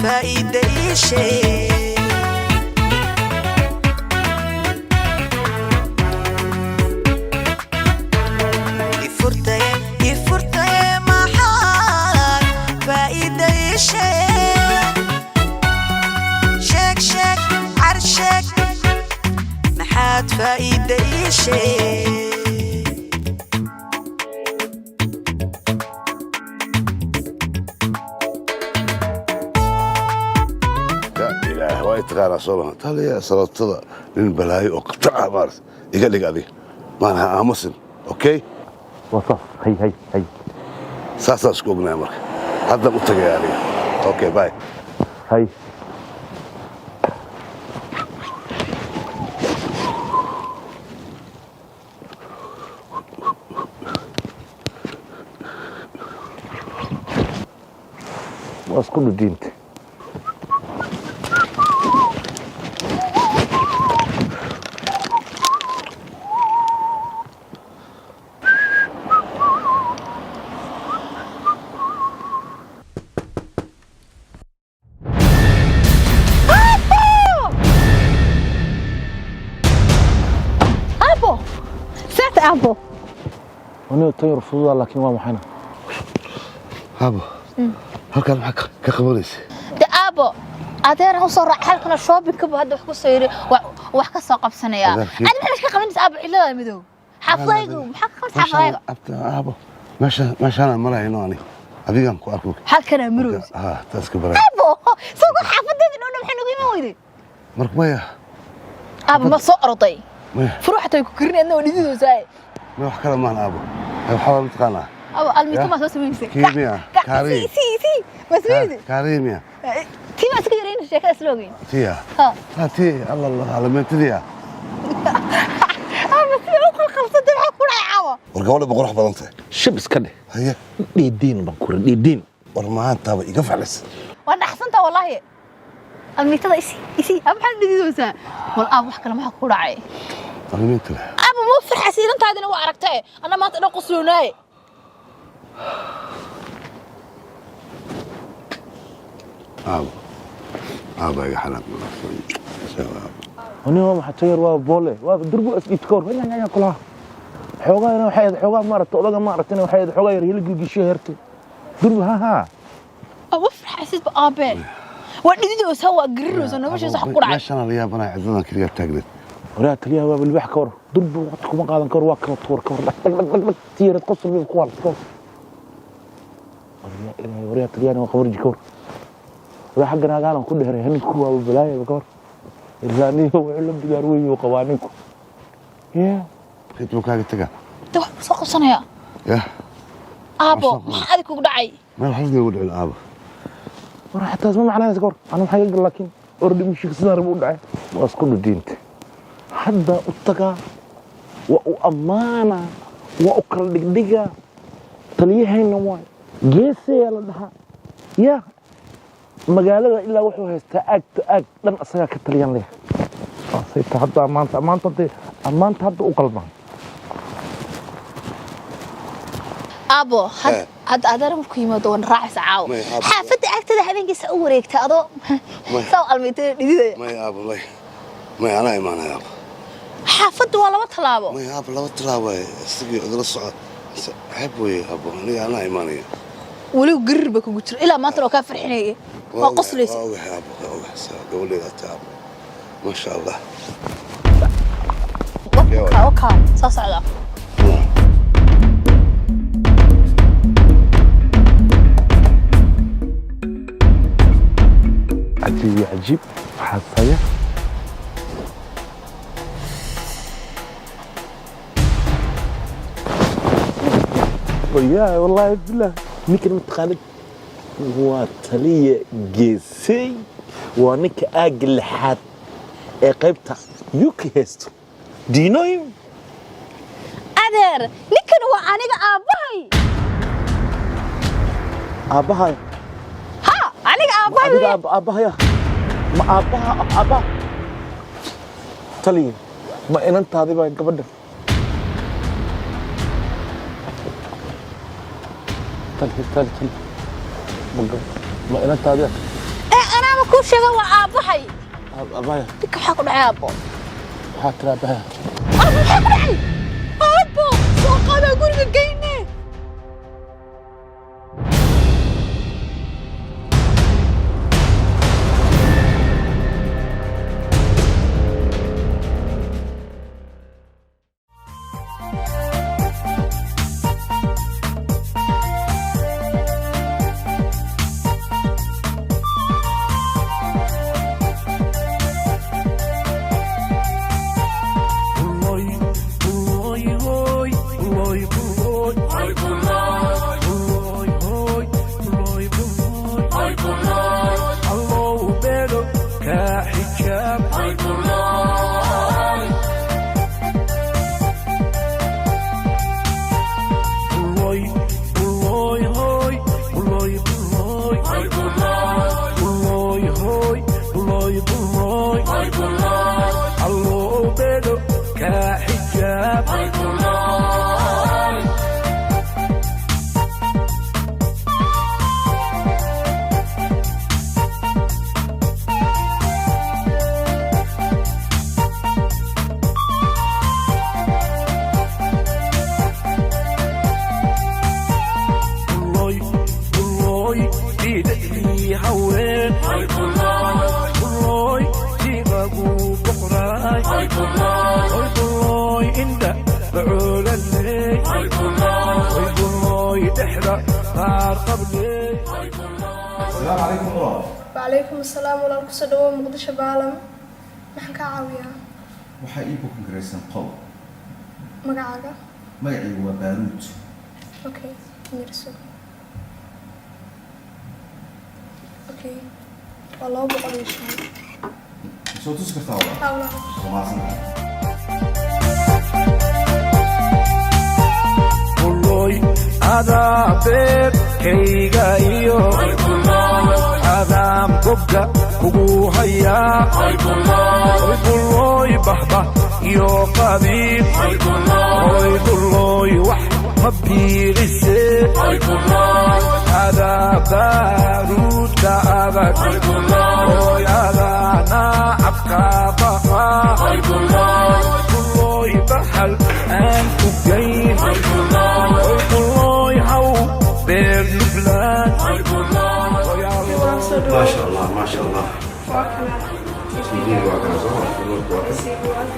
Faa'iida ii sheeg. Ifurtaye, ifurtaye, maxaad faa'iida ii sheeg? Sheeg, sheeg, car sheeg, maxaad faa'iida ii sheeg? Ya Ilaah, waa taqaanaa soo maha, taliya sababtada nin balaayo oo khatar ah maarata iga dhig adiga maanaha aamusin, okay? Waa saas, hay hay hay. Saasaan isku ognahay. Marka haddaan u tagaya aniga. Okay, bye. Hay. Waa isku dhudhiintay. Aabo, seeta aabo. Aniga tan yar fududaa, laakiin waa maxayna? Habo, halkaan maxaa ka qabanaysa? De aabo, adeer u soo raac halkana shopping-ka buu hadda wax ku soo yiri, wax ka soo qabsanaya. Adeerkii- Aad maxaa ka qabanaysa aabo cilada midow xaafadaygu? Maxaa ka qabanaysa xaafadayga? Abta, aabo, meesha meeshaanaan marayno ani adigaan ku arko. Halkana marows. Ha, taas ka baray. Aabo, soo xaafadeeda noo dhow, maxay nagu iman weyday? Marka maya. Aabo, ma soo orday? Maya. Furu xataa ku karin adna waa dhididoosaa. Maya, wax kale maahan aabo. Waxaa waa mataqaanaa. Aabo, almiito maa soo samaysay? Kiimiya, kaari. Si si ma samaysay? Kaariimiya. Tii baa iska yarayna sheekada isla ogeyn. Tiya. Ha. Ha, ti alla alla alameentadiya. Aabo, sida u qalqalsantay, maxaa ku dhacay caawa? War gabadha ba qurux badan tahay. Shib iska dheh. Haye. Dhiidiin baan kura dhiidiin. War maantaaba iga faclis. Waa dhaxsanta wallaahi. Almiitada isi isi, aab, maxaad dhididoosaa? Wal aab, wax kale maxaa ku dhacay? Alameenta leh. Aaba, ma farxasi inantaadina waa aragtay, anna maanta dhan qusloonaay. Aabo, aabo, iga xanaaq. Aniga waa maxay? Tan yar waa boole, waa durbu isdhiibta ka hor nya kulaha xoogaa ina waxay ahayd xoogaa maaragta odaga maaragta waxay ahayd xoogaa yar hila gilgisho hertay durbu ha ha. Ma farxasidba aabe, waa dhididoosaa, waa gariroosaa, noloshiisa wax ku dhacay. Meeshaan la yaabanaya, cidladan keligaa taagneed. Waraa taliyaha waa libaax ka hor, durbu waqti kuma qaadan ka hor, waa kala tuur ka hor, dhag dhag dhag dhag, tii yareed qosol bay ku waalta ka hor. Waryaa Ilaahay, waryaa taliyahana waa qabarji ka hor, waraa xagga naagaanan ku dheeray, ninku waa balaayaba ka hor, ilaaniyo wuxuu la bidaar weyn uu qabaa ninku ya. Intuu kaaga tagaa? De wax ku soo qabsanaya. Yah. Aabo, maxaa adig kugu dhacay? Meel waxba igu dhicin aabo. War xataas ma macnaynaysa ka hor, ana maxaa iga gal, laakiin ordhi mishiga sidaan rabo u dhacay, waa isku dhudhiintay. Hadda u tagaa, waa u ammaana, waa u kala dhigdhigaa, taliyahayna waay geesayaa la dhahaa ya magaalada, ilaa wuxuu haystaa aag to aag dhan asagaa ka taliyan leh. Saasay hadda ammaanta ammaanta hadda ammaanta hadda u qalmaan. Aabo, hadda adeer markuu yimaado waan raacaysa caawa. May, aabo. Xaafadda agtada habeenkiisa u wareegta adoo May. saa almiitada dhididaya. Maya aabo, may may, anaa imaanaya aabo. Xaafadda waa laba tallaabo. Maya aabo, laba talaabo waaye, isagii idla soco ceeb weeye aabo, aniga anaa imaanaya. Weliba garir ba kugu jiro ilaa maanta oo kaa farxinaya, waa qoslaysa. Waa ogahay aabo, waa ogahay. Gabadheeda tahay aabo, maasha Allah. Wakaa wakaa soo socda. Cajiib iyo cajiib, waxaa saya wayaa, wallaahi bilah, ninkan mataqaanid waa taliya Geesey, waa ninka aagga lixaad ee qaybta UK haysto. Do you know him? Adeer, ninkan waa aniga aabbahay. Aabbahay? Ha, aniga aabbahay. Adiga? Weeye. Aabbahaya ma aabbaha aabbaha taliya ma inantaadi baa gabadhan? Tali tali tali, ma inantaadi? Ee. Anaaba kuu sheega, waa aabbahay. Abaya? Ninka maxaa ku dhacay, aabbo? Maxaa tira, abaya? Aabbo, maxaa ku dhacay? Aabbo, soo qaadaa, guriga geyne. Asalaamu calaykum, walaal. Wacalaykum asalaam, walaal. Kusoo dhawow Muqdisho Baalam. Maxaan kaa caawiyaa? Waxaa ii booking garaysan qol. Magacaaga? Magacaygu waa Baaruud. Okay, mirso. Okay, waa 205. Soo tusi kartaa, walaal? Haa, walaal. Waa mahadsantahay. Adaa beerkayga iyo adaan bogga kugu hayaa. Hoy, baxba iyo qabiil. Hoy, bullooy, wax ma biirise. Adaa baaruudka adag. Hoy, adaa nacabka baqa. Bullooy, bahal aan ku gayn. Hoy, bullooy, haw beer nuglaan. Maasha Allah, maasha Allah. Waa kana. TV waa kana, soo ma remote waa kan? Waa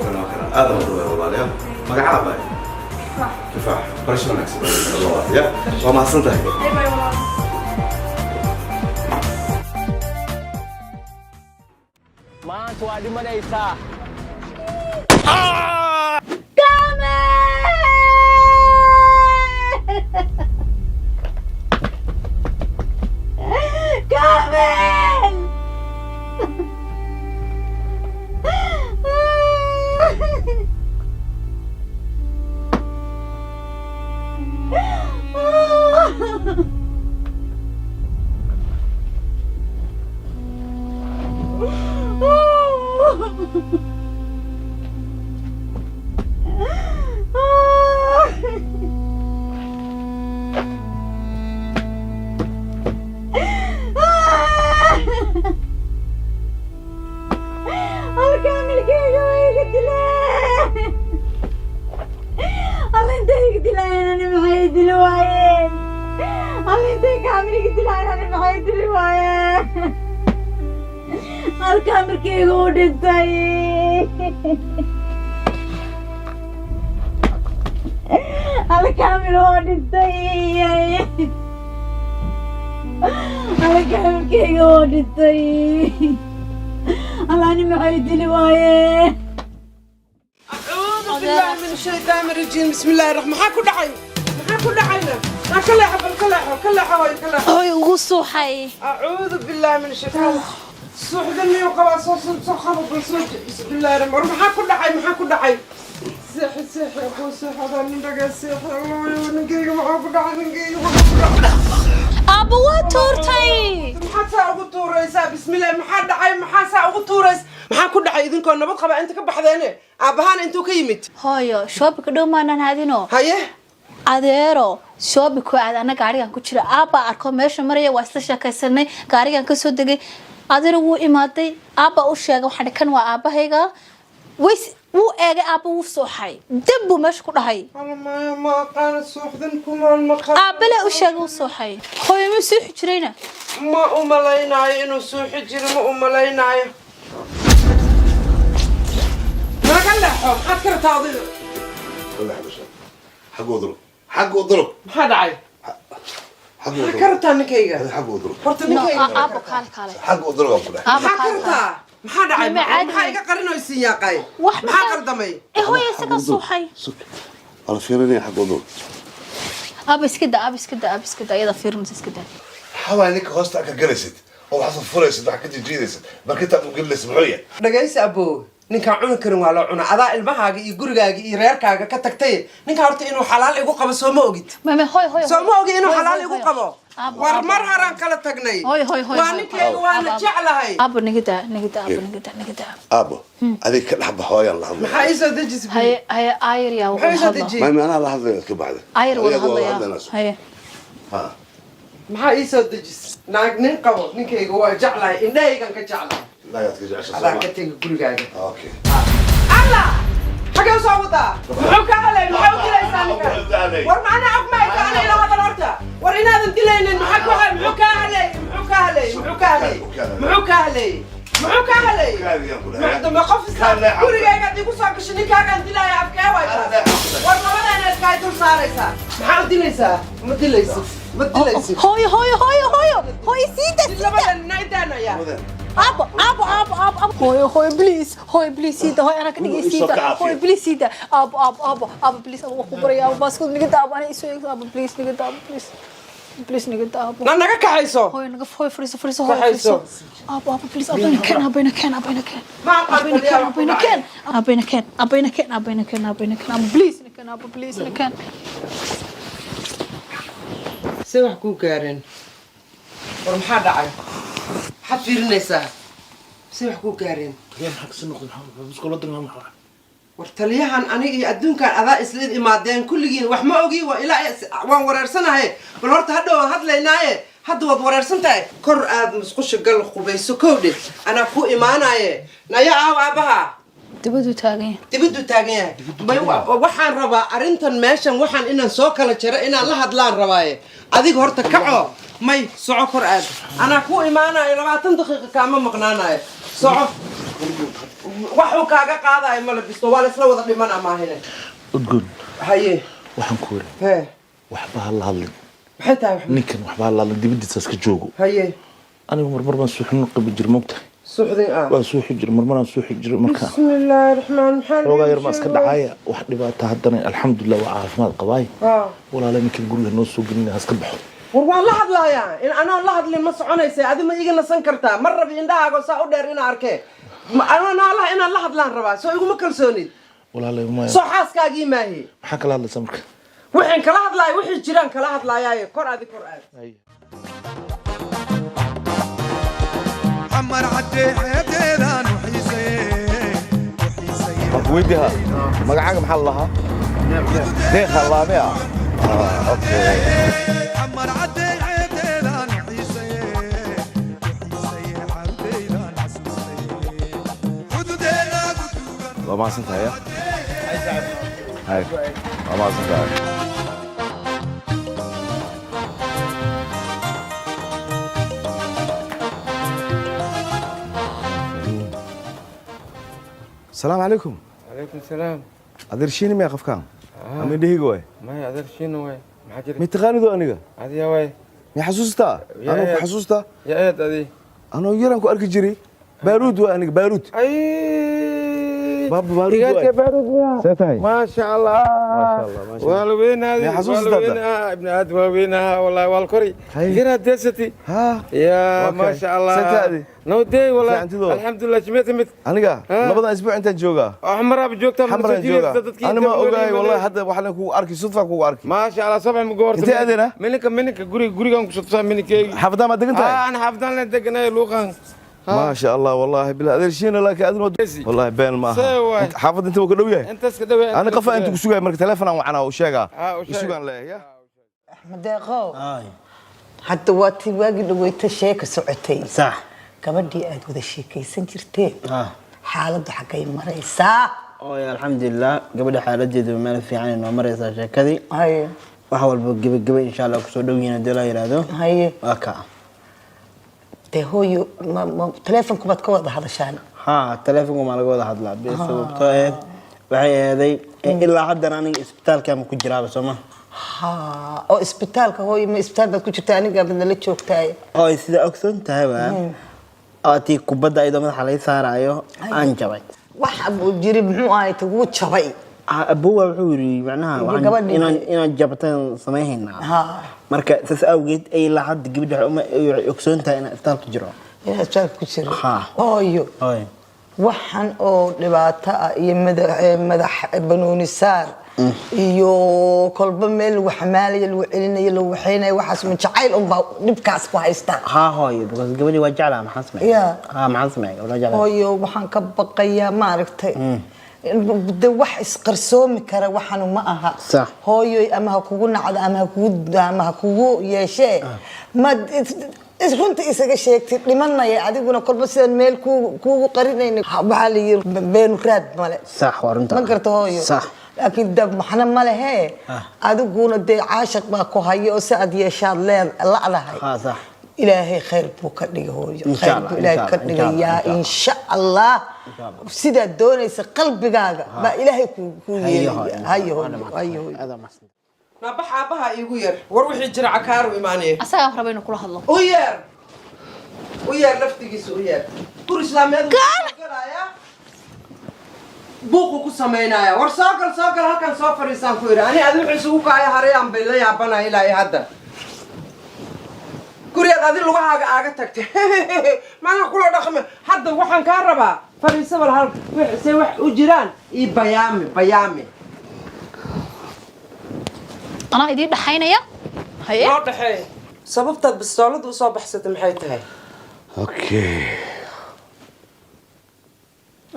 kana, waa kana. Aad u dhawaay, walaalayaal. Magacaa baay? Kifaax. Barasho wanaagsan, Allah ya. Waa mahadsan tahay. Maanta waa dhimanaysaa. Kamil! Alkaamilkeyga waa iga dileen. Alla, intay iga dilaayeen ani maxay dili waayeen? Alla, intay Kaamil iga dilaayeen ani maxay dili waayeen? Alkaamilkeyga uu dhintay. Alkaamil oo dhintay. Alkaamilkeyga oo dhintay. Alla, ani maxay dili waayeen? أعوذ بالله من الشيطان الرجيم، بسم الله الرحمن. Maxaa ku dhacay? Maxaa ku dhacayna? Ma ka leexo, bal ka leexo, ka leexo hooyo, ka leexo. Hooy, ugu suuxay. أعوذ بالله من الشيطان. Suuxda miyuu qabaa? Soo soo soo qabo bal, soo. بسم الله الرحمن. Maxaa ku dhacay? Maxaa ku dhacay? Seexi, seexi akuu, seexadaa nin dhagaa, seexi. Allah, ninkayga maxaa ku dhacay? Ninkayga maxaa ku dhacay? Aabba, waa tuurtay. Maxaad saa ugu tuuraysaa? Bismillaah, maxaa dhacay? Maxaa saa ugu tuurays? Maxaa ku dhacay? Idinkoo nabad qaba inta ka baxdeene, aabbahaana intuu ka yimid? Hooyo, shopping-ka dhow maanaan hadino. Haye. Adeero shoobi ku aad, ana gaarigan ku jira, aabbaa arko meesha maraya, waa isla sheekaysanay, gaarigan ka soo degay. Adeero wuu imaaday, aabbaa u sheegay, waxaan kan waa aabbahayga. Ways wuu eegay aabba, wuu sooxay, dab buu meesha ku dhahay. Maya, ma aqaana, suuxdin kumaan maqal. Aabbale u sheegay, wuu sooxay. Hooyo ma suuxi jirayna? Ma u malaynaayo inuu suuxi jiro, ma u malaynaayo. Naga leexo, maxaad ka rabtaa adiga? Xagga u durug, xagga u durug. Maxaa dhacay? Xagga u Maxaa durug. ka rabtaa ninkayga? Xagga u durug. Horta No. ninkayga Aabbo, kaale, kaale. Xagga u durug aan ku dhahay. Aabbo, Maxaa ka kaale. rabtaa? Maxaa dhacay? Ma caadi. Maxaa iga qarinaysiin, yaaqay? Wax Maxaa qaldamay? Eh, hooyo, isagaa suuxay. Waa la fiirinaya, xagga u durug. Aabba, iska da, aabba, iska da, aabba, iska da, iyada fiirinaysa, iska da. Maxaa waaya ninka hoosta ka galaysid oo waxaad furaysid, wax ka jijiidaysid, markintaad u gelinaysid, muxuu yahay? Dhagaysi aboo, ninkaan cuni karin waa loo cuna. Adaa ilmahaaga iyo gurigaaga iyo reerkaaga ka tagtay. Ninka horta inuu xalaal igu qabo soo ma ogid? Mame, hooy, hooy. Soo ma ogi inuu Hooy, xalaal hooy, igu hooy. qabo? Aabbo, War aabbo. mar horaan kala tagnay. Hooy, hooy, hooy, Waa hooy. ninkayga, waana Aabbo. jeclahay. Aabbo, naga daa, naga daa, aabbo, naga daa, naga daa. Aabbo, adiga ka dhex baxo, hooyaan la hadlaya. Maxaa ii soo dejisay? Haye, haye, aayar yaa Maxaa wada ii soo hadla. dejiyey? Maami, anaa la hadlaya, ka bacda. Aayar wada Ayaga wada hadlaya. hadlaynayso. Haye. Ha. Maxaa ii soo dejis? Naag nin qabo, ninkayga waa jeclahay, indhahaygan ka jeclahay. Ilaahay aad ka jecesha. Adaa Soomaa. ka tegi gurigaaga. Okay. Allah, xagee soo wadaa? Muxuu ka helay? Maxaa u dilaysaa ninkan? War macnaa og maysa ana ila hadal horta. War inaadan dilaynin maxaa ku helay? Muxuu ka helay? Muxuu ka helay? Muxuu ka helay? Muxuu ka helay? Muxuu ka helay? Muxuu qof isla gurigaygaad igu soo gashay, ninkaagaan dilaya, afkee waay taas? War labadeena iskaay dul saaraysaa. Maxaa u dilaysaa? Ma dilaysid, ma dilaysid. Hooyo, hooyo, hooyo, hooyo, hooyo, siida, siida. Labadan naidaanaya. Aabbo, aabbo, aabbo, aabbo, aabbo, hooyo, hooyo, please, hooyo, please, siida, hooyo, anaa ka dhigay, siida, hooyo, please, siida. Aabbo, aabbo, aabbo, aabbo, please, aabbo, waan ku baraya, aabbo, baaskood naga daa, aabbo, anaa isoo eegto, aabbo, please, naga daa, aabbo, please, please, naga daa, aabbo. Na naga kaxayso. Hooyo, naga, hooyo, fariiso, fariiso, hooyo. Kaxayso. Fariiso, aabbo, aabbo, please, aabbo, ina keen, aabbo, ina keen, aabbo, ina keen. Ma aqaan. Aabbo, ina keen, aabbo, ina keen, aabbo, ina keen, aabbo, ina keen, aabbo, ina keen, aabbo, ina keen, aabbo, please, ina keen, aabbo, please, ina keen. See wax kuu gaareen? War maxaa dhacay? Maxaad fiirinaysaa? See wax kuu gaareen? War taliyahan, aniga iyo adduunkan adaa isla imaadeen kulligiin. Wax ma ogi, waa ilaa waan wareersanahay. Bal horta hadhow waan hadlaynaaye, hadda waad wareersan tahay. Kor aad musqusha gal, qubayso, kowdhe, anaa ku imaanaaye. Naya, aaw aabaha? Dibaduu taagan yahay. Dibaduu taagan yahay. May, waxaan rabaa arrintan meeshan, waxaan inaan soo kala jaro, inaan la hadlaan rabaaye. Adiga horta kaco, may soco, kor aad, anaa ku imaanayo. 20 daqiiqa kaama maqnaanayo. Soco, waxuu kaaga qaadayo mala bisto, waa la isla wada dhiman amaahine. Udgoon. Haye. Waxaan ku weri Hee. waxba ha la hadlin. Maxay tahay wax? Ninkan waxba ha la hadlin, dibadiisa iska joogo. Haye. Anigu marmar baan suuxin qabi jir, moogtahay? Suuxdin ah? Waa suuxi jir, marmaraan suuxi jir marka. Bismillaahi raxmaan, maxaa? Xoogaa yar maa iska dhacaaya, wax dhibaata haddana alxamdulilah, waa caafimaad qabaay. Walaala, ninkan guriga noo soo gelina, ha iska baxo. War waan la hadlayaa, in anoo la hadlin ma soconaysa. Adi ma iga nasan kartaa? Ma rabi indhahaago saa u dheer inaa arkee. Anoo naalaha inaan la hadlaan rabaa, soo iguma kalsoonid? Walaalay, maya. Soo xaaskaagii maahi? Maxaa kala hadlaysaa marka? Waxaan kala hadlaaya wixii jiraan kala hadlaayaaye. Kor adi, kor aad. Xamar cadde xeebteedaan u xiisaye. Weydiha, magacaaga maxaa la lahaa? Deeqa laame ah. Okay. Xamar cadde xeebteedaan u xiisaye, u xiisaye, xarunteydaan xasuustaye, xududeeda ku duugan. Waa mahadsan tahay ya. Hay, waa mahadsan tahay. Asalaamu calaykum. Calaykum salaam. Adeer Shiini miya qofkaan ama indhahiga waay? Maya, adeer Shiina waay. Maxaa jira? Mi taqaanido aniga? Adiga waay. Mi xasuustaa? Ya. Anoo ku Ya. xasuustaa. Ya eed adi. Anoo yaraan ku arki jiray. Baaruud waa aniga, Baaruud. Ay. Baaba Baaruud waay. Igaadka Baaruud miya? See tahay? Maasha Allah. Maasha Allah, maasha Waa la weynaaday. Miyaa Waa la xasuustaa hadda? weynaa, ibni aad waa weynaha, wallahi waa la kori. Yaraa deesati. Ha. Ya. Okay. Maasha Allah. See tahay adi? Nabadey wallahi. Fiicantidoo? Alxamdulillah, jimee timid. Aniga labadan isbuuc intaan joogaa. Xamaraaba joogtaa? Xamaraan joogaa. Ani ma ogaay wallahi, hadda waxaan kugu arki sudfa kugu arki. Maasha Allah, sabax ma goorta. Intee aadayna? Mininka guriga, gurigan ku soo mininkeegi. Xaafadaan ma degan tahay? Ah, ana xaafadaan la deganay, luuqan. Maasha Allah, wallahi bilaa adeer Shiina, laakiin adina wallahi been ma aha. Xaafadda inta wuu ka dhow yahay. Intaas ka dhow yahay. Ani qofa inta ku sugaya, marka telefoon aan wacanaa u sheegaa. Isugaan leeyahay ya. Madeeqo, hadda waa tii waagii dhaweyta sheeka socotay. Sax. Gabadhii aad wada sheekaysan jirteen, xaaladdu xaggay maraysaa? Oy, alxamdulilah, gabadha xaaladeedu meel fiican inoo maraysaa. Sheekadii wax walba gebageba insha Allah kusoo dhow yihiin hadii la yidhaahdo. Waa kaa. Dee hooyo, teleefonku baad ka wada hadashaan? Haa, teleefonka maa laga wada hadlaa be. Sababtoo aheyd waxay aheeday ilaa haddana aniga isbitaalka ma ku jiraaba, soo ma? Ha, oo isbitaalka hooyo, ma isbitaal baad ku jirta? Aniga baad nala joogtaay. Oy, sida ogsoon tahay waa tii kubadda iyadoo madaxa laga saaraayo aan jabay. Waxa buu jiri, muxuu ahay, wuu jabay. Abowa wuxuu yiri macnaha inaan jabtaan samayhaynaa. Marka saas awgeed ay ilaa hadda gabadha waxay ogsoon tahay inaan isbitaalka jiro. Inaan isbitaalka ku jiro. Hooyo, waxan oo dhibaato ah iyo madax banooni saar iyo kolba meel lagu xamaalayo, lagu celinayo, lagu waxaynayo, waxaas ma jacayl unbaa dhibkaas ku haystaa? Haa hooyo, because gabadhii waa jeclaa, maxaan sameeya? Haa, maxaan sameeya? Gabadha jeclaa. Hooyo, waxaan ka baqayaa, maaragtay, de wax isqarsoomi kara waxanu ma aha. Hooyoy, ama ha kugu nacdo ama ha kugu yeeshee, ma runta isaga sheegtid? Dhimanaya adiguna kolba sidaan meel kuugu qarinayna. Waxaa la yiri beenu raad male. Sax, waa runta. Ma garta hooyo? Sax. Laakiin da maxna ma lehe, adiguna dee caashaq baa ku hayo oo si aad yeeshaad leed la'dahay. Haa, sax. Ilaahay khayr buu ka dhigay hooyo. Insha Khayr Allah, buu Ilaahay insha ka Allah, insha dhigayaa. Allah. Insha Allah, sidaad doonaysa qalbigaaga baa Ilaahay ku Hayo, yeelaya. hooyo. Hayo hooyo, hayo hooyo. Naabax, aabbaha iigu yar. War wixii jira cakaaru imaanaya. Asagaa raba inuu kula hadlo. U yeer, u yeer, laftigiisa u yeer. Gur islaameed galaya, buuqu ku samaynaya. War soo gal, soo gal, halkan soo fadhiisaan ku yidhi. Ani adi wuxuu isugu kaaya harayaan bay la yaabanaya ilaa iyo hadda. Gurigaad adi lugahaaga aaga tagtay, mana kula dhaqmi. Hadda waxaan kaa rabaa, fadhiisa bal hal say wax u jiraan ii bayaami, bayaami. Anaa idiin dhaxaynaya, haye. Noo dhexeey. Sababtaad bistoolada usoo baxsatay maxay tahay? Okay.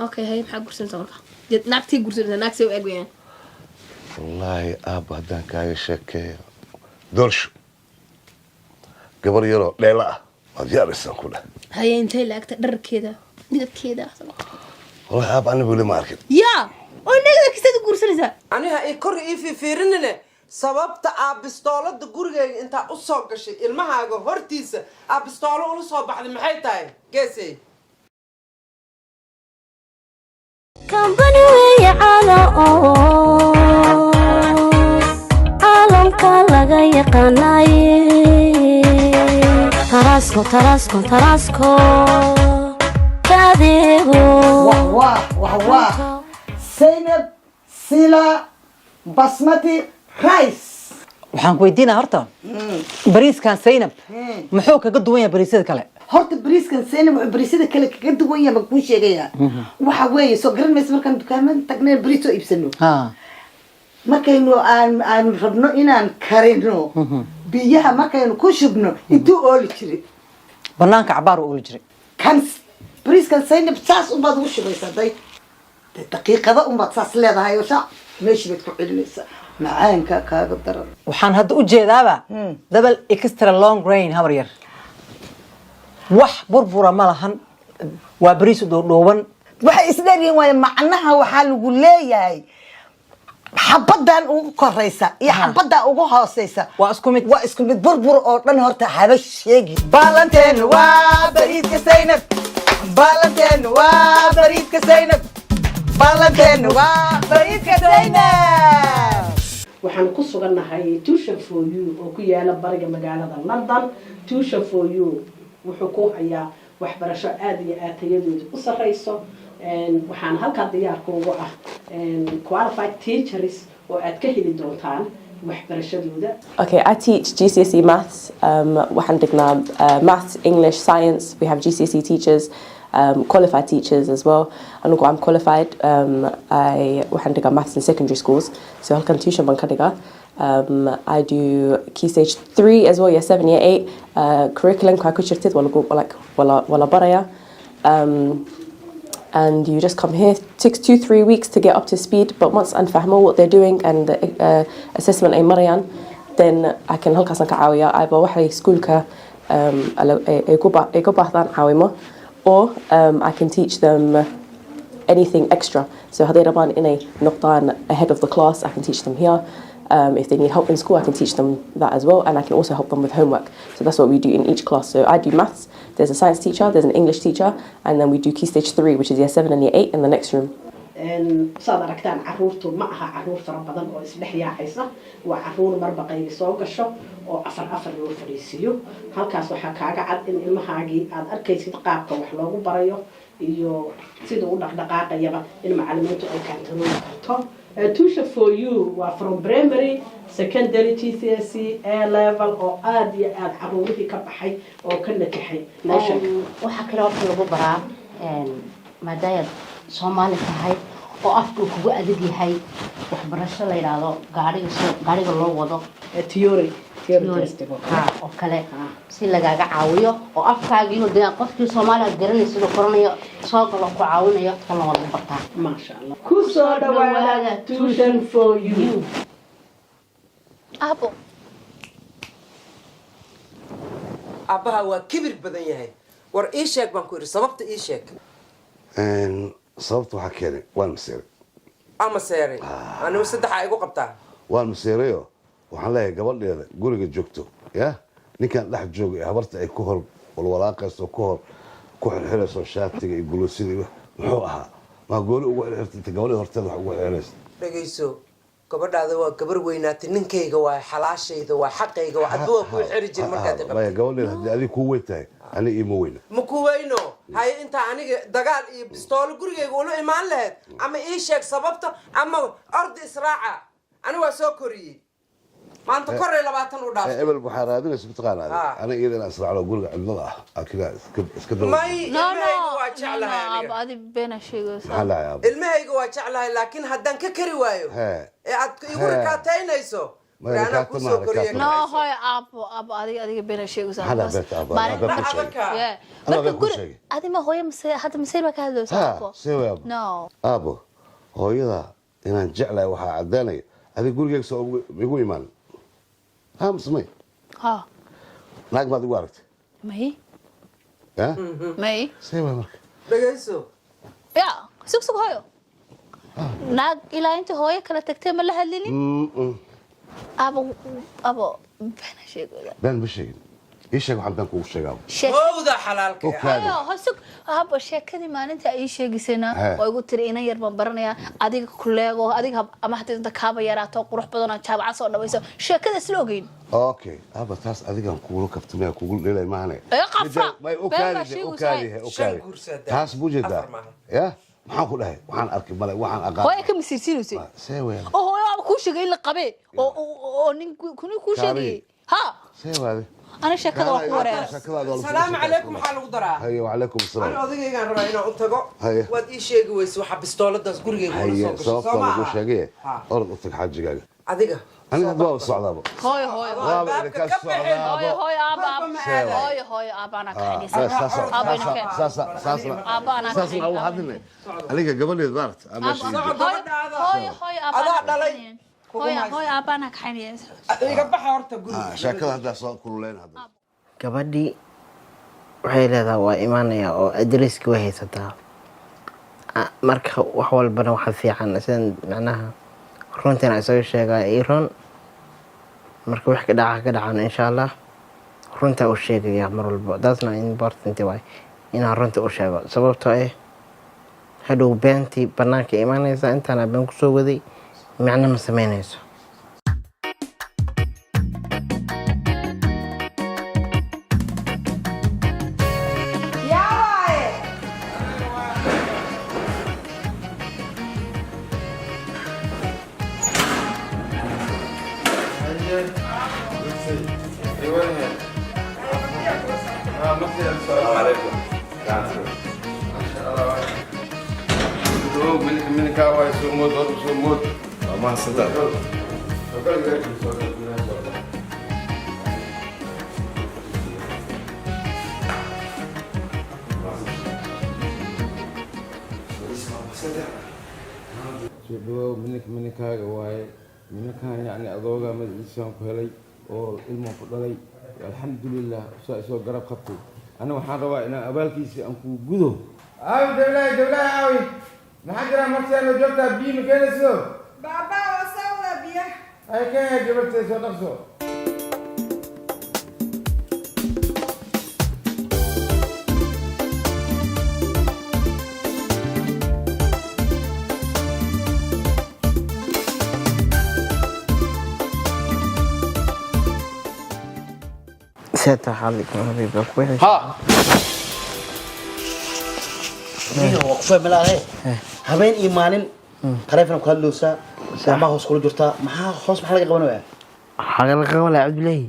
Okay, haye, maxaa gursanaysaa marka? Dee naagtii gursanaysaa, naag say u eg weyaan? Wallaahi aabba, haddaan kaaga sheekeeyo, doolsho gabar yaroo dheela ah waad yaabaysaan ku dheh. Haye, intay laagta, dharkeeda, midabkeeda? Wallahi aabba, aniga weli ma arkin. Yaa oo nagada kisaad u guursanaysaa? Aniha i kor ii fiifiirinine. Sababta aa bistoolada gurigayga intaa u soo gashay, ilmahaaga hortiisa aa bistoolo ula soo baxday, maxay tahay, geesey? Kambani weeye caala oo caalamka laga yaqaanaye. Tarasko, Tarasko, Tarasko ka adeego. Wah wah wah! Zaynab Sila basmati rice. Waxaan ku weydiinaa horta, bariiskan Zaynab muxuu kaga duwan yahay bariisyada kale? Horta bariiskan Zaynab wuxuu bariisyada kale kaga duwan yahay baan kuu sheegayaa. Waxa weeye, soo garan maysa, markaan dukaamada tagnay bariis soo iibsano, markaynu aan rabno inaan karino, biyaha markaynu ku shubno intuu ooli jiray? Banaanka cabaar uu ooli jiray. Kan bariiskan Zaynab saas unbaad ugu shubaysaa, day dee daqiiqada unbaad saas leedahay oo shaac meeshii baad ku celinaysaa. Macaanka kaaga daran. Waxaan hadda u jeedaaba double extra long grain, habar yar. Wax burbura ma lahan, waa bariis dhuudhuuban. Waxay isdheeryihiin waayo, macnaha waxaa lagu leeyahay xabadan ugu koraysa iyo xabadan ugu hooseysa waa isku mid. Waa isku mid. Burbur oo dhan horta haba sheegi. Baalanteen waa bariiska Zaynab, baalanteen waa bariiska Zaynab, baalanteen waa bariiska Zaynab. Waxaan ku sugannahay Tuition For You oo ku yaala bariga magaalada London. Tuition For You wuxuu ku hayaa waxbarasho aada iyo aad tayadooda u sarreyso. Waxaana halkaa diyaarka ugu ah qualified teachers oo aad ka heli doontaan waxbarashadooda. Okay, I teach GCSE maths. Waxaan dhignaa maths, English, science. We have GCSE teachers, qualified teachers as well. Anigu I'm qualified. I waxaan dhigaa maths in secondary schools. So halkan tuition baan ka dhigaa. I do key stage 3 as well, year 7, year 8. Curriculum kaa ku jirtid waa lagu like waa la baraya. And you just come here. It takes 2-3 weeks to get up to speed, but once aan fahmo what they're doing and the assessment ay marayaan, then I can halkaasaan ka caawiyaa ayba waxay iskuulka ay ku baahdaan caawimo, or I can teach them anything extra. So hadday rabaan inay noqdaan ahead of the class, I can teach them here. If they need help in school, I can teach them that as well, and I can also help them with homework. So that's what we do in each class. So I do maths, there's a science teacher, there's an English teacher, and then we do Key Stage 3, which is year 7 and year 8 in the next room. Saad aragtaan, caruurtu ma aha caruur fara badan oo isdhex yaacaysa. Waa caruur marba qaybi soo gasho oo afar afar loo fadhiisiiyo. Halkaas waxaa kaaga cad in ilmahaagii aad arkaysid qaabka wax loogu barayo iyo sida u dhaqdhaqaaqayaba in macalimiintu ay kantarooli karto. Tuition for you waa from primary, secondary, GCSE, A level oo aada iyo aada caruurihii ka baxay oo ka najaxay. Noo sheeg. Waxaa kale horta lagu baraa, maadaama Soomaali tahay oo afka uu kugu adag yahay, waxbarasho la yidhaahdo gaariga soo gaariga loo wado. Theory, theory testing oo kale. Ha, oo kale si lagaaga caawiyo oo afkaagiino dee qofkii Soomaali aad garanaysa inuu koranayo soo galo ku caawinayo, kalna waa lagu bartaa. Maasha Allah, ku soo dhawaada Tuition for You. Aabo. Aabbaha waa kibir badan yahay. War ii sheeg baan ku yidhi, sababta ii sheeg. Sababta waxaa keenay waan maseeray. Ama seeray anigu saddexaa igu qabtaa. Waan maseerayo. Waxaan leeyahay gabadheeda guriga joogto ya ninkan dhex jooga ee habarta ay ku hor walwalaaqayso, ku hor ku xirxirayso shaatiga iyo guluusida iyo muxuu ahaa, maa gooni ugu xirxirta inta gabadheeda horteeda wax ugu xirxiraysa? Dhegayso, gabadhaada waa gabar weynaatay. Ninkayga waa xalaashayda, waa xaqayga, waa adba waa kuu xiri jir markaad i qabtay. Maya, gabadheeda haddii adiga kuu weyn tahay, aniga iima weyna. Ma ku weyno. Haye, intaa aniga dagaal iyo bistoolo gurigayga ula imaan lahayd, ama ii sheeg sababta ama ordi israaca. Ani waa soo koriyey, maanta koray 20 u dhaaftay. Ebel waxaa raadinaysa mataqaanaa? Aniga iyada inaan israacno guriga cidlada ah akida iska daba. May, ilmahayga waa jeclahay aniga. Aabo, adi beena sheegaysa. Maxaa dhacay, aabo? Ilmahayga waa jeclahay, laakiin haddaan ka kari waayo hee ee aad igu Hee. rikaataynayso. Maya, anaa rikaata kuu maaha, soo koriyey. rikaata. No, hooyo, aabo, aabo, adiga beena sheegaysa. Maxaa dhacay beerta, aabo? Anaa been kuu sheegay. Yeah. Anaa Marka been kuu guri sheegay. Adi ma hooyo mase hadda masayr baa ka hadlaysa? Ha. Aabo. See way, aabo? No. Aabo, hooyada inaan jeclahay waxaa caddaanaya adiga gurigeyga soo igu imaan ha mise may? Ha. Naag baad igu aragtay? May. Ha. May. See way marka? Dhegayso. Ya, sug, sug, hooyo, naag ilaa inta hooyo kala tagtay ma la hadlinin. Aabo, aabo, beena sheegaysa. Been ma sheegin. Ii sheeg waxaan been kugu sheegaa. Howda xalaalka. U kaadi. Hooyo, sug, aabo, sheekadii maalinta ay ii sheegaysayna He. oo igu tiri inan yar baan baranayaa, adiga kuleego, adiga ama haddii inta kaaba yaraato qurux badan oo jaamacad soo dhamayso, sheekada isla ogeyn. Okay aaba, taas adigan kugula kaftamaya, kugula dheelay maahane. Ee, qafra. May, u Been baa kaadi, u sheegaysaa. kaadi, u Shan kaadi. guursadaa. Taas buu jeedaa ya maxaan ku dhahay? Waxaan arkay male, waxaan aqaan. Hooyo ka masiirsiinaysay. See way? Oo hooyo waaba kuu sheegay in la qabee oo nin kuni kuu sheegayay ha. See waade? Ana sheekada waa ku wareer. Salaamu calaykum, maxaa lagu daraa? Haye, wacalaykum Ani asalaam. Odagaygaan rabaa inaan u tago. Haye. Waad ii sheegi weyse waxa bistooladaas gurigayga ula Haye, soo gasho soo sababta ma lagu aha? sheegay. Ha. Orod u tag xaajigaaga. Adiga. Aniga hadda waaba socdaaba. Hooyo, hooyo. Waaba idinka socdaaba. Hooyo, hooyo, aaba, aaba. Sewa. Hooyo, hooyo, aaba, anaa Ah, kaxaynaysa. Aaba, ina keen. Aaba, anaa saasna ugu kaxaynaysa. hadline aniga gabadheed maarata aan meesha ii joogto. Hooyo, hooyo, aaba, Adaa anaa dhalay. kaxaynaya. Hooyo, hooyo, aaba, anaa kaxaynaya. Iga baxa horta guriga. Ah, sheekada haddaa soo kululeyn hadda. Gabadhii waxay leedahay waa imaanaya oo adreski way haysataa. Marka wax walbana waxa fiican sidan macnaha runtina isaga sheegaya ii run. Marka wax ka dhaca ka dhacaan, insha Allah runta u sheegaya mar walba. Taasna important waay inaan runta u sheego, sababtoo ah hadhow beentii banaanka imaanaysa. Intaana been kusoo waday macno ma sameynayso. Yaa waaye? السلام عليكم. منك واي سومود سومود. ما صدق. Dhawaaw, minink mininkaaga waaye. Minankan yacni adooga magaciisaan ku helay oo ilmaan ku dhalay, alxamdulilah. Saa isoo garab qabtay. Ana waxaan rabaa inaan abaalkiisa aan kuu gudo. Aawi dawlahi, dawlahi aawi? Maxaa jira? Martiyaana joogtaa, biyo ma keenayso? Baaba, waa soo wadaa biyaha. Ay, kenya gabartay, soo dhaqso. Seeta xaalika habiibi ku Ha. Waa ku fahmi lahaye. Habeen iyo maalin taleefon ku hadloosaa, gacmaha hoos kula jirtaa. Maxaa hoos, maxaa laga qabanayaa? Xaga laga qaban lahaa, Cabdullaahi?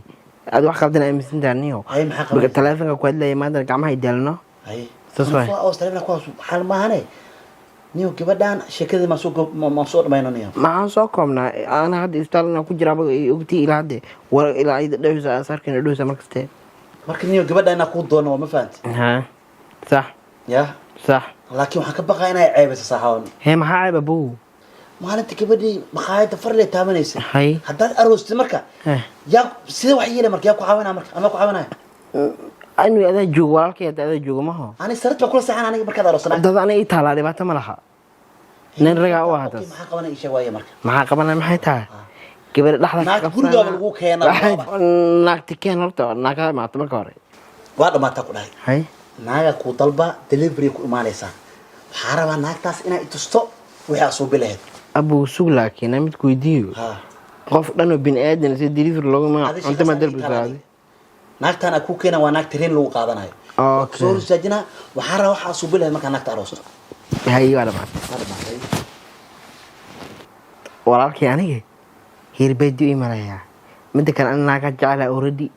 Aad wax qaldan aaminsantahay niyo. Hay, maxaa marka qabanaysaa? Taleefonka ku hadlaya maanta gacmaha idaalno. Haye. Saas waay. Hoos taleefon ku hoos xal maahane. Niyo, gabadhaan sheekadii ma soo ma soo dhamayno, niyo? Maxaan soo koobnaa? Ana hadda isbitaal inaan ku jira ogtii, ilaa hadde war ilaa ayda dhowsa aan sarkina dhowsa markaste. Marka niyo, gabadhaan inaa kuu doono waa, ma fahanti? Ha, sax. Ya. Sax. Laakiin waxaan ka baqaa inay ceebayso saaxawan. Hee, maxaa ceeb, abow? Maalinta gabadhii maqaayadda farle taabanaysa. Hay. Haddaad aroostid marka, yaa sida wax yeelay marka? Yaa ku caawinaya marka ama ku caawinaya? Anu adaa joogo, walaalkay, hadda adaa joogo maho. Ani sarat baa kula saxan aniga markaad aroosana. Dad ana ii taalaa, dhibaato ma laha, nin ragaa u ahaa taas. Maxaa qabanaya? Ii sheeg waaye marka. Maxaa qabanaya? Maxay tahay gabadha dhexda? Naag gurigaaba lagu keenaa. Naagti keen horta, naagada imaato marka hore. Waa dhamaataa ku dhahay. Hay. Naaga kuu dalba, delivery ku imaanaysaa. Waxaa rabaa naagtaas inay itusto wixii aad suubi lahayd. Abow, sug, laakiin aan mid ku weydiiyo. Qof dhan oo bini aadan si delivery loogu ma Adi cunto ma shaqadaas dalbi ii taala. saadi. Naagtaan aad kuu keena waa naag tareen lagu qaadanayo. Okay. Soo risaajina. Waxaa rabaa waxaa suubi lahayd markaa naagta aroosto. Hay, waa dhamaatay. Waa dhamaatay. Walaalkii, aniga heerbeedi u imanayaa. Midda kale, ana naagaa jeclaha already.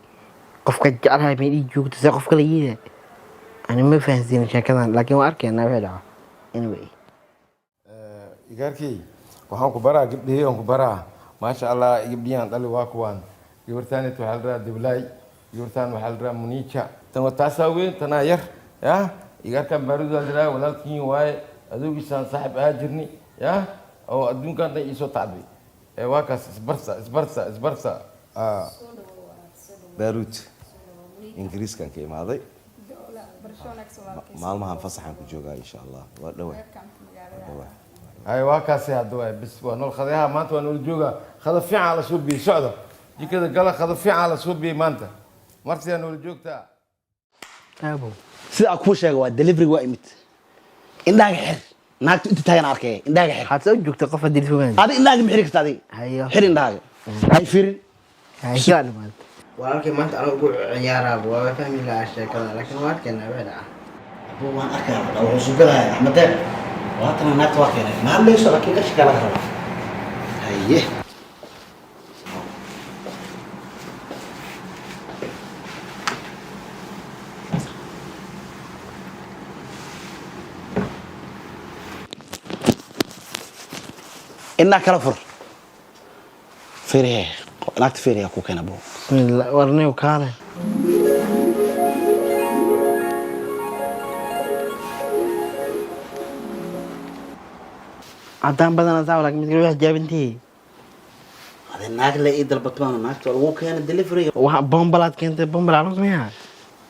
Qofka jeclaha may ii joogto, see qof kale yiida ani ma fahansiinin sheekadan, laakiin waa arkaynaa wixii dhaco anyway. Igaarkey, waxaan ku baraa gabdhihii aan ku baraa. Maasha Allah, gabdhihian dhali waa kuwaan. Gabartaanet waxaa la dhahaa Dawlaay, gabartaan waxaa la dhahaa Muniija. Tan waa taasaa weyn, tanaa yar. Ya igaarkan Baarudaa la dhahaa, walaalkiin waaye, adoogiisaan saaxib ahaa jirni ya oo adduunkan dhan iisoo tacbay. Ee waa kaas, isbarsa, isbarsa, isbarsa. Ah. Baaruud Ingiriiskan ka imaaday. Maalmahan fasaxaan ku joogaa, insha Allah waa dhawa, waa dhawa. Ay, waa kaasi hadda waay. Bis waa nool khadayaha maanta, waa nool joogaa. Khada fiican la soo biyey, socda jikada gala. Khada fiican la soo biyey maanta, martiyaa nool joogtaa. Abow. Sida aan kuu sheegay, waa delivery, waa imid. Indhaaga xir, naagtu inta taagan arkaya. Indhaaga xir. Waxaad soo joogta qof haddii fogaan. Adi indhaaga ma xiri karta adiga? Hayo. Xir indhaaga, hay fiirin. Walaalkay, maanta aniga ugu ciyaaraaba waaba fahmi lahaa sheekada, laakiin waa arkaynaa wixii dhaca. Abow, waan arkaya wuxuu suubilahay Axmedee. Waatana naagta waa keenay. Ma hadlayso, laakiin qashinkaa laga rabaa. Haye. Indhaha kala fur. Fiirihe naagta, fiiriya ku keena, abow. Bismillah, warniw kaale. Cadaan badan saa, laakiin mid kale wax jaabintii. Ade naag la ii dalbatmaano, naagta waa lagu keenay delivery. Waxa bombalaad keentay, bombal aroos miyaa?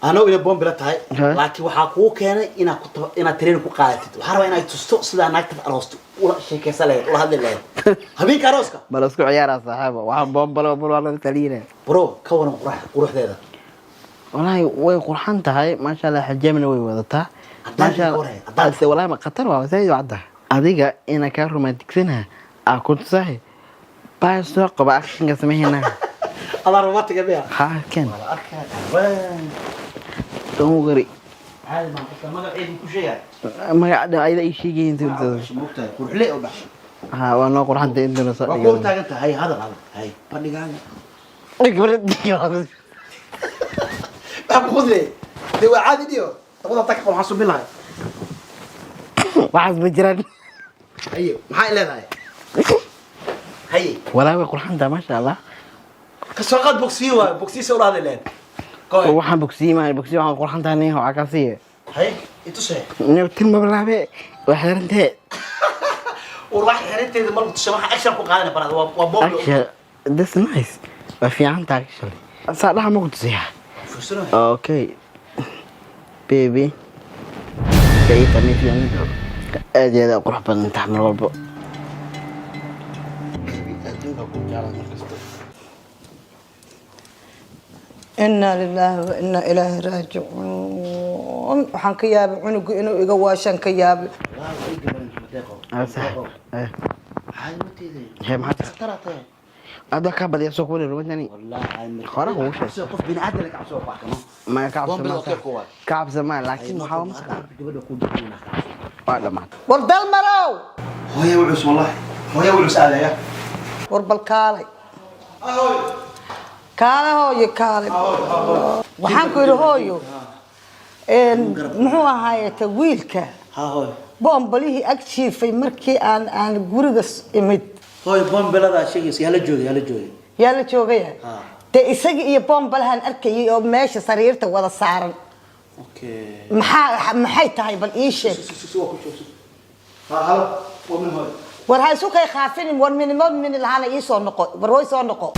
Anoo ina bombila tahay, laakiin waxaa kuu keenay inaad ku inaad tareen ku qaadatid. Waxaa rabaa inaad tusto sidaa naagta aroosto ula sheekeysan lahayd, ula hadli lahayd habeenka arooska. Bal isku ciyaaraa saaxiibo, waxaan bombalo bal waa laga taliina. Bro, ka waran qurux, quruxdeeda? Wallaahi way qurxan tahay, maasha Allah. Xijaabna way wadataa, maasha Allah. Wallaahi ma khatar waa, zaid waa cadda. Adiga ina kaa romantigsanaha aa ku tusahay baa soo qaba actionka sameyna. Adaa romantiga miya? Ha, ken. Don't worry. Caadi maa qofka magaceedu ku sheegay? Magaca ayada ii sheegayin inta. Moogtahay quruxle oo baxshay. Ha, waa noo qurxanta intana soo. Waa ku taagan tahay. Hadal, hadal. Hay, fadhigaaga maxaa ku qudle? Dee waa caadi dhiyo, dabada tag, waxaan subin lahay. Waxaas ma jiraan. Haye, maxaa leedahay? Haye. Walaa way qurxantaa, maasha Allah. Ka soo qaad bogsiyo waayo, bogsiyo soo ula hadli lahayd. Waxaan bogsiye maa bogsiye, waxaan qurxantaa nin waxaa kaa siiye. Haye, itusee. Tin mabalaabe waa xirantee. War wax xerinteeda ma lagu tushay, waxa action ku qaadana barada waa booblo. Actually, that's nice. Waa fiican tahay actually. Saa dhaxa ma ku tusiyaa? Okay. Baby. Kayta mi fiican. Aad iyo aad u qurux badan tahay mar walba. Adduunka ku jeclaa mar kasta. Inaa lilaahi wa inaa ilaahi raajicuun. Waxaan ka yaabay cunugu inuu iga waashaan ka yaabay. Hee, maxaa tahay? Aad waa kaa badiyaa soo kuwani rumadani. Hore kugu sheeg. Qof bini aadam ka cabso wax kama. Ma ka cabso Bombilo ma kee kuwaad. ka cabso ma, laakiin waxaa ma gabadha ku jirta. Waa dhamaatay. War Dalmarow. Hooyo wuxuu wallahi. Hooyo wuxuu aadaya. War bal kaalay, kaale hooyo, kaale. Waxaan ku yidhi hooyo, muxuu ahaayete wiilka Ha hooyo. boombalihii ag jiifay markii aan guriga imid. Hooyo, bombilada sheegaysa yaa la joogay, yaa la joogay. Yaa la joogaya? Ha. Dee isaga iyo boombalahan arkayay oo meesha sariirta wada saaran. Okay. Maxaa, maxay tahay? Bal ii sheeg. Waa ku joogso. Ha halo, waa min hooyo. War ha isu kay khaafinin. War minimood mini lahaana ii soo noqo. War way soo noqo.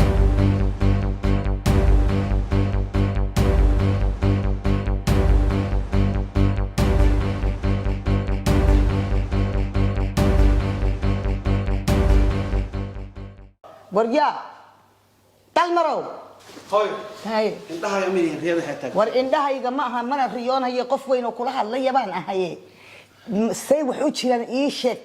War yaa Dalmarow. Hooyo. Hay. Indhaha ma yihiin riyada xitaa. War indhahayga ma aha, mana riyoonayo. Qof weyn oo kula hadlaya baan ahaye. Say wax u jiraan ii sheeg.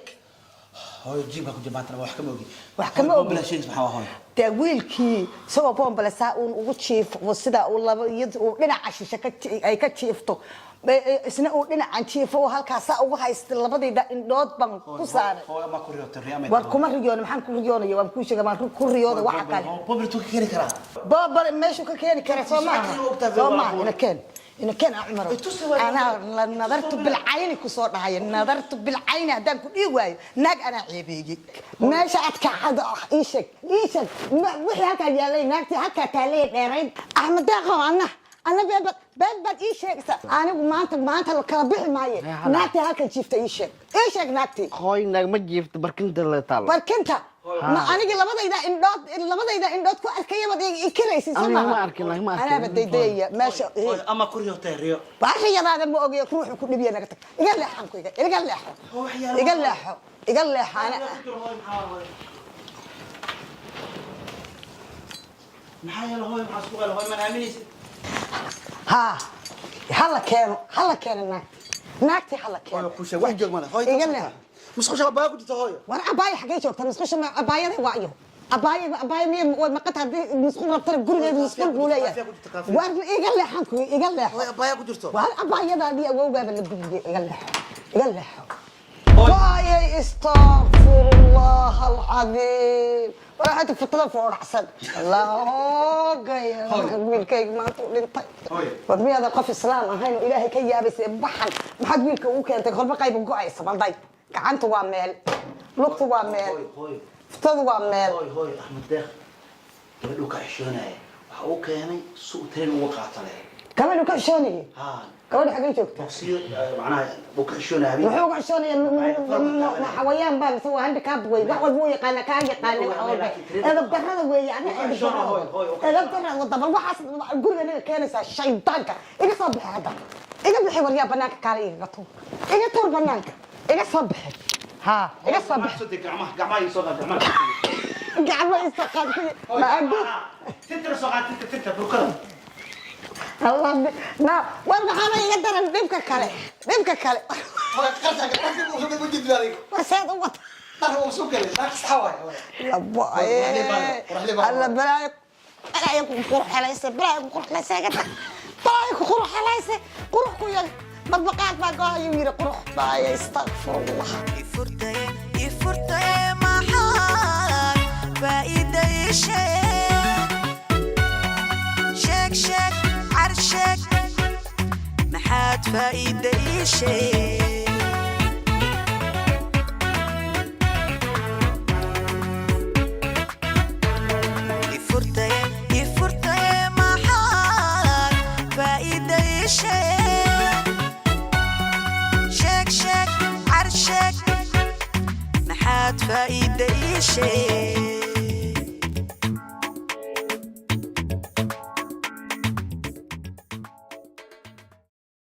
Hooyo, jiibka ku jira wax kama ogi. Wax kama ogi. Bombila sheegaysa maxaa waa hooyo? Dee wiilkii isagoo boombale saa uun ugu jiif, sidaa uu laba iyad uu dhinaca shishe ay ka jiifto, isna uu dhinacan jiifo oo halkaas saa ugu haysta, labadayda indhood baan ku saaray. Hooyo, ma ku riyootay riya ma? War kuma riyoona. Maxaan ku riyoonaya? Waan kuu sheegay, waan ku riyooda waxa kale. Bombila tuu ka keeni karaa. Boobale meeshuu ka keeni kara soo maaha, soo maaha. Ina keen, ina keen. Aa Cumar, anaa la nadartu bilcayni kusoo dhahaya, nadartu bilcayni haddaan ku dhihi waayo naag anaa ceebeeyey. Meesha aad kacada ah ii sheeg, ii sheeg. Wixii halkaa yaalay, naagtii halkaa taalay dheerayd. Axmed Deeqo, anna been been baad ii sheegaysaa. Anigu maanta la kala bixi maaye. Naagtii halkan jiifta ii sheeg, ii sheeg naagtii. Hooy, naag ma jiifto, barkinta la taalo. Barkinta ma anigi labadayda indhood ku arkaya baad ikiraysid soo Aniga maaha? ma arkin, laakiin ma arkin. Anaaba daydayaya meesha. Hooyo, ama ku riyootay riyo. Baashiyadaada ma ogayo ruuxu ku dhibiya. Naga tag, iga leexan ku iga leexo, iga leexo, iga leexo ana. Maxaa yeelay hooyo, maxaa isku qala hooyo, ma aaminaysid? Ha, hala keeno, hala keeno naagti, naagti hala keeno. Ku sheeg wax joog male hooyo. Iga leexo. Musqusha baa ku jirta hooyo. War abaaya xaggee joogta? Musqusha ma abaayada waayo? Abaaya, abaaya miya? Way maqanta. Haddii musqul rabtana gurigeeda musqul buu leeyahay. War iga leexan ku iga leexo. Hooyo, abaaya ku jirto. War abaayadaadii awowgaaba la gudbiyey. Iga leexo, iga leexo. Waayay, istakfirullah alcadiim. Waxaad fitada foodhacsan lahoogaya. Wiilkayga maanta u dhintay. War miyaadan qof islaam ahayn oo ilaahay ka yaabaysa? Baxan maxaad wiilka ugu keentay? Kolba qayb go-aysa balday. Gacanta waa meel, lugtu waa meel, fitadu waa meel. Hooyo, hooyo, Axmed Deeq gabadhu ka xishoonaya waxa uu keenay si uu tareen uga qaato leh. Gabadhu ka xishoonayay? Ha. Gabadhu xaggay joogta? Boqsiyo macnaha uu ka xishoonaya habeenkii. Muxuu uga xishoonaya? Ma xawayaan baa mise waa handicap wey? Wax walba uu yaqaana, kaa yaqaana wax walba. Edab darrada weeye aniga, edab darrada, edab darrada wada. Bal waxaas guriga naga keenaysaa shaydaanka. Iga soo bixi hadda, iga bixi. Waryaa, banaanka kaale, igaga tuur, iga tuur banaanka, iga soo bixi. Ha, iga soo bixi. Gacmaha, gacmaha ii soo qaad, gacmaha. Gacmo isoo qaad ma adu. Tinta soo qaad, tinta, tinta burkada. Allah na. War maxaaba iga daran? Dhibka kale, dhibka kale. War seed u wata? Alla balaayo, balaayo ku qurxelaysa, balaayo ku qurxelaysa. Iga tag, balaayo ku qurxelaysa. Qurux ku yar madbaqaad baa go-ayuu yidhi. Qurux balaayo, istakfirullah. Ifurtaye, maxaan faa'iiday? Sheeg, sheeg, sheeg, car sheeg, maxaad faa'iiday? Sheeg. Ifurtaye, ifurtaye, maxaad faa'iiday? Sheeg, sheeg, sheeg, car sheeg, maxaad Maxaad faa'iida ii sheeg?